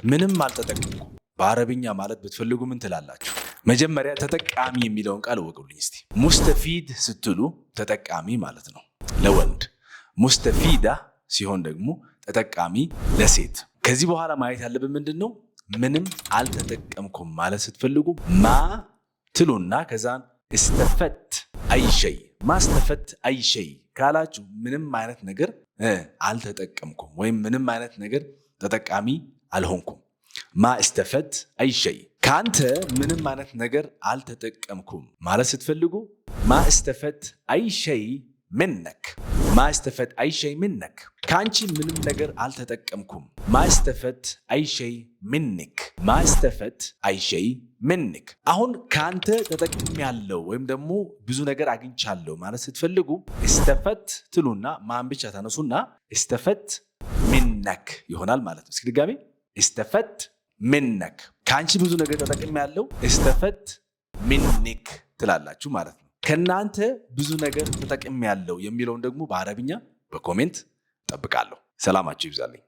ምንም አልተጠቀምኩም በአረብኛ ማለት ብትፈልጉ ምን ትላላችሁ? መጀመሪያ ተጠቃሚ የሚለውን ቃል እወቁልኝ እስቲ። مستفيد ስትሉ ተጠቃሚ ማለት ነው ለወንድ፣ مستفيدة ሲሆን ደግሞ ተጠቃሚ ለሴት። ከዚህ በኋላ ማየት ያለብን ምንድን ነው? ምንም አልተጠቀምኩም ማለት ስትፈልጉ ما ትሉና ከዛን استفدت أي شي፣ ما استفدت أي شي ካላችሁ ምንም አይነት ነገር አልተጠቀምኩም ወይም ምንም አይነት ነገር ተጠቃሚ አልሆንኩም። ما استفدت أي شي። ከአንተ ምንም አይነት ነገር አልተጠቀምኩም ማለት ስትፈልጉ ما استفدت أي شي منك፣ ما استفدت أي شي منك። ከአንቺ ምንም ነገር አልተጠቀምኩም፣ ما استفدت أي شي منك፣ ما استفدت أي شي منك። አሁን ከአንተ ተጠቅሜያለሁ ወይም ደግሞ ብዙ ነገር አግኝቻለሁ ማለት ስትፈልጉ استفدت ትሉና ما ን ብቻ ታነሱና استفدت منك ይሆናል ማለት ነው። እስኪ ድጋሜ፣ استفدت منك። ከአንቺ ብዙ ነገር ተጠቅሜያለሁ፣ استفدت منك ትላላችሁ ማለት ነው። ከእናንተ ብዙ ነገር ተጠቅሜያለሁ የሚለውን ደግሞ በአረብኛ በ comment ጠብቃለሁ። ሰላማችሁ ይብዛልኝ።